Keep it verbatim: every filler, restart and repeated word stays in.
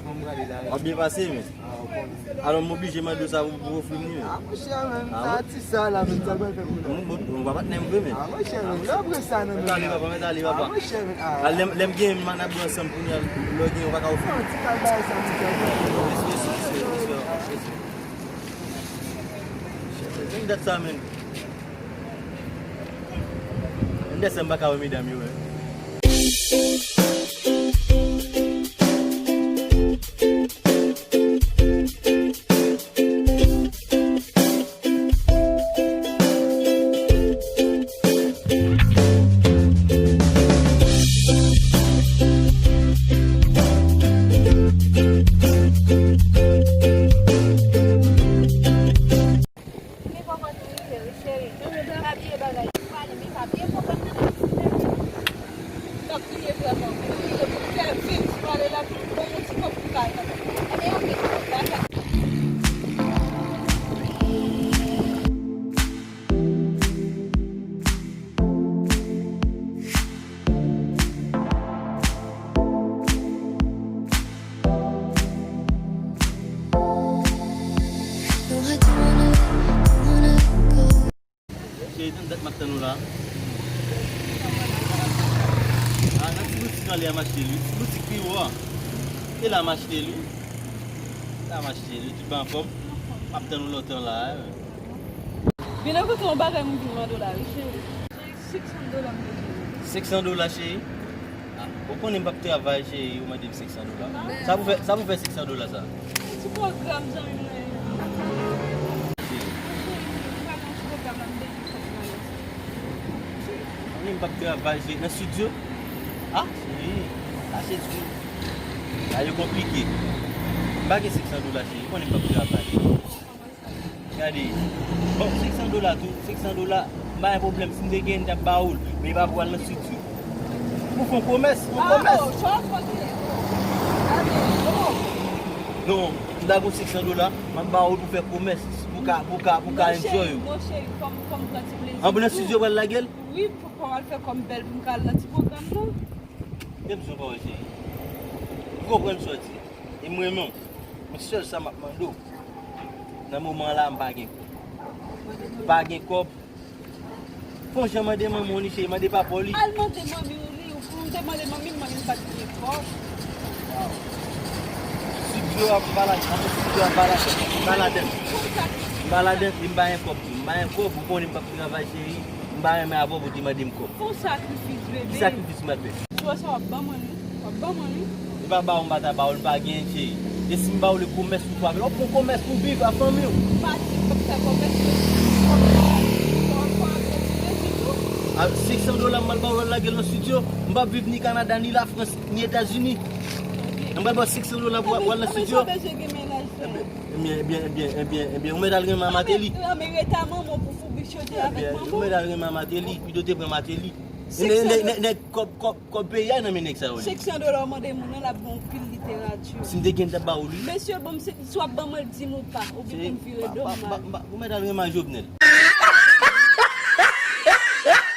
W ap byen pase, men. Alò, m oblije mande w sa pou, pou ofri m li, men. Ah, monchè, men, ah, sa, ti sa la, men, sa pral fè pou nou. Bon, bon, bon, patnè m vre, men. Ah, monchè, men, nou apre sa, non, men. Mèt ale, papa, mèt ale, papa. Ah, monchè, men, ah. Ah, lè m, lè m gen, m, n ap bwè ansanm kounye a, lè w gen, ou pa ka ofri. Ah, ti kal bagay sa, ti kal bagay. Respè, respè, respè, respè. Monchè, men, men dat sa, men. Mwen desann, m pa ka wè medam yo, wi. Nenpòt kote w rive, wi, cheri. Pa bliye bagay yo pale, men pa bliye pwogram nan ap fini. N ap priye vrèman. Priye pou fè vit, si w ale la, pou bon, yon ti kòb pou kay la. Ann, ann, ann. Cheri, tann dat m ap tann ou la. Ah, nan ti boutik anlè a m achte l wi. Ti boutik pi wo a. E la m achte l wi. La m achte l wi. Tout bagay anfòm. M ap tann ou lontan la. Vin nan kote yon bagay m vin mande w la wi, cheri. Senk san dola m bezwen. Senk san dola, cheri? Ah, ou konnen m p ap travay, cheri, ou mande m senk san dola. Sa pou fè, sa pou fè senk san dola sa? Ti pwogram zanmi mwen. Cheri. Cheri, m pa nan ti pwogram la, m bezwen kòb mwen. Cheri, ou konnen m p ap travay, cheri, nan estidyo. Ah, cheri, sa se di. Sa yo konplike. M pa gen senk san dola, cheri, ou konnen m p ap travay. Gade. Bon, senk san dola tou, senk san dola, m pa gen pwoblèm. Si m te gen, m t ap ba ou l. Men e pa pou al nan estidyo. Pou fè yon komès, yon komès. Non, m ta gon senk san dola, m ap ba ou l pou fè komès, pou ka, pou ka, pou ka enjoy ou. Non, cheri, fò m, fò m pran ti plezi tou. An bon, nan estidyo pral lage l? Wi, fò, fò m al fè kò m bèl pou m ka al nan ti pwogram nan. Gen bezwen pawòl, cheri. Ou konprann sa w di. E m renmen w. Men sèl sa m ap mande w. Nan moman la, m pa gen kòb. M pa gen kòb. Fè yon jan mande manman w li, cheri, mande papa w li. Al mande manmi w li, ou pou m te mande manmi m, manmi m pa t gen kòb. Estidyo a, m pa ladan, estidyo a, m pa ladan, m pa ladan. M pa ladan, e m pa gen kòb tou. M pa gen kòb, ou konnen m p ap travay, cheri. M pa renmen avè w pou w te mande m kòb. Fè yon sakrifis, bebe. Ki sakrifis m pral fè? Si w wè sa w ap ban mwen, wi. W ap ban mwen, wi. E pa ba w m pa ta ba w, m pa gen, cheri. E si m ba w li, komès pou frape. W ap fè yon komès pou viv ak fanmi w. M pa di m p ap fè komès, men fò w fè yon ti mezi tou. A, senk san dola m al ba w, al lage l nan estidyo. M p ap viv ni Kanada, ni Lafrans, ni Etazini. M pral ba w senk san dola pou w al nan estidyo. Ebyen, ebyen, ebyen, ebyen, ebyen, ou mèt al renmen a Mateli. Anben, anben, rete a manman w pou foubi choti avèk manman w. Ou mèt al renmen a Mateli, pito te pran Mateli. Nèg, nèg, nèg, kòb, kòb, kòb peyi a nan men nèg sa yo li. Senk san dola w mande moun nan, l ap ban w pil literati. Si m te gen, m t ap ba ou li. Mesye, ban m, se, si w ap ban mwen l, di m ou pa, oubyen pou m vire do m al. Ou mèt al renmen a Jovenel.